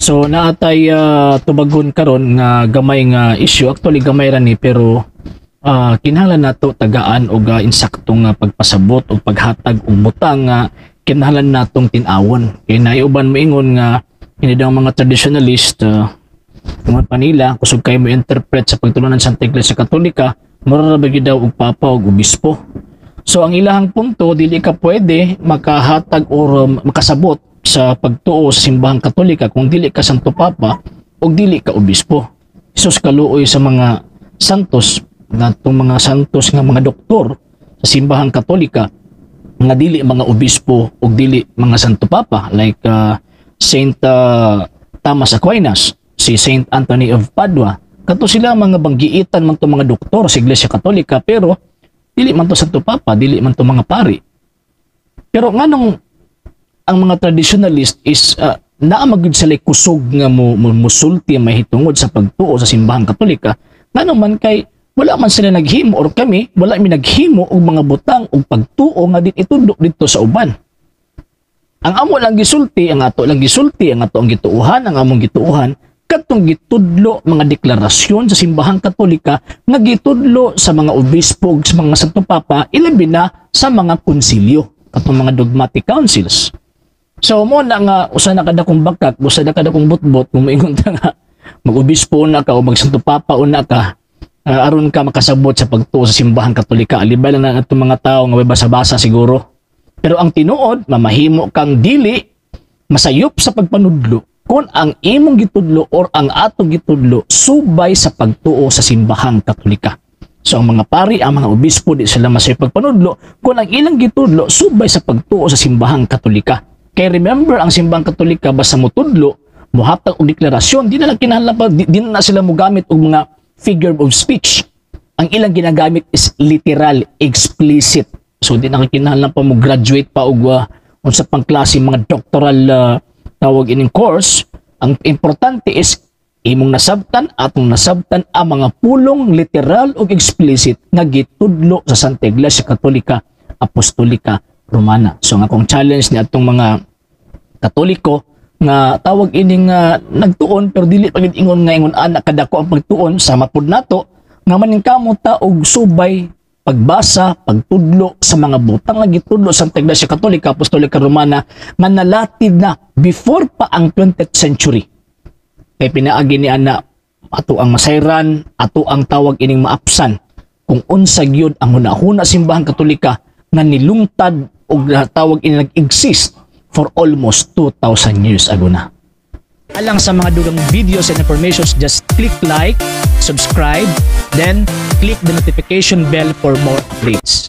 So naatay tubagon karon nga gamay nga issue. Actually, gamay ra ni, pero kinahanglan nato tagaan og insaktong nga pagpasabot og paghatag og butang nga kinahanglan natong tin-awon. Kay naay uban moingon nga kini daw mga traditionalist, tungod pa nila kusog kay mo interpret sa pagtulunan sa Iglesia Katolika, mura ra ba gyud daw og papa og obispo. So ang ilahang punto, dili ka pwede makahatag or makasabot sa pagtuo sa Simbahang Katolika kung dili ka Santo Papa o dili ka obispo. Jesus, kaluoy sa mga santos natong mga santos nga mga doktor sa Simbahang Katolika nga dili mga obispo o dili mga Santo Papa, like Saint Thomas Aquinas, si Saint Anthony of Padua. Kato sila mga banggiitan man to mga doktor sa Iglesia Katolika, pero dili man to Santo Papa, dili man to mga pari. Pero nganong ang mga traditionalist is naa magyud sila kusog nga mo musulti mahitungod sa pagtuo sa Simbahang Katolika, ngano man kay wala man sila naghimo or kami wala mi naghimo og mga butang og pagtuo nga din itudlo didto sa uban? Ang amo lang gisulti, ang ato lang gisulti, ang ato ang gituohan, ang among gituohan katong gitudlo mga deklarasyon sa Simbahang Katolika nga gitudlo sa mga obispo ug sa mga Santo Papa, ilabi na sa mga konsilyo, katong mga dogmatic councils. So mo na nga usa na kadakong bakak, usa na kadakong butbot kung moingon ta nga mag-obispo na ka o mag-Santo Papa una ka aron ka makasabot sa pagtuo sa Simbahang Katolika. Alibay lang na atong mga tao nga may basa-basa siguro. Pero ang tinuod, mamahimo kang dili masayop sa pagpanudlo kung ang imong gitudlo or ang atong gitudlo subay sa pagtuo sa Simbahang Katolika. So ang mga pari, ang mga obispo, di sila masayop pagpanudlo kung ang ilang gitudlo subay sa pagtuo sa Simbahang Katolika. Kay remember, ang Simbahang Katolika basta motudlo, mohatag og deklarasyon, di na lang kinahanglan pa, di na sila mogamit og mga figure of speech. Ang ilang ginagamit is literal, explicit. So di na kinahanglan pa mo graduate pa og unsa pang klase mga doctoral tawag ining course. Ang importante is imong nasabtan, atong nasabtan ang mga pulong literal ug explicit nga gitudlo sa Santa Iglesia Katolika Apostolika Romana. So ang akong challenge ni atong mga Katoliko nga tawag ining nagtuon pero dili pa gid ingon nga ingon ana kadako ang pagtuon, sama pud nato nga maningkamot ta og subay pagbasa, pagtudlo sa mga butang nga gitudlo sa Santa Iglesia Katolika Apostolika Romana nga nalatid na before pa ang 20th century. Kay pinaagi ni ana ato ang masayran, ato ang tawag ining maapsan kung unsa gyud ang hunahuna Simbahang Katolika nga nilungtad og tawag ini nag-exist for almost 2,000 years ago na. Alang sa mga dugang videos and informations, just click like, subscribe, then click the notification bell for more updates.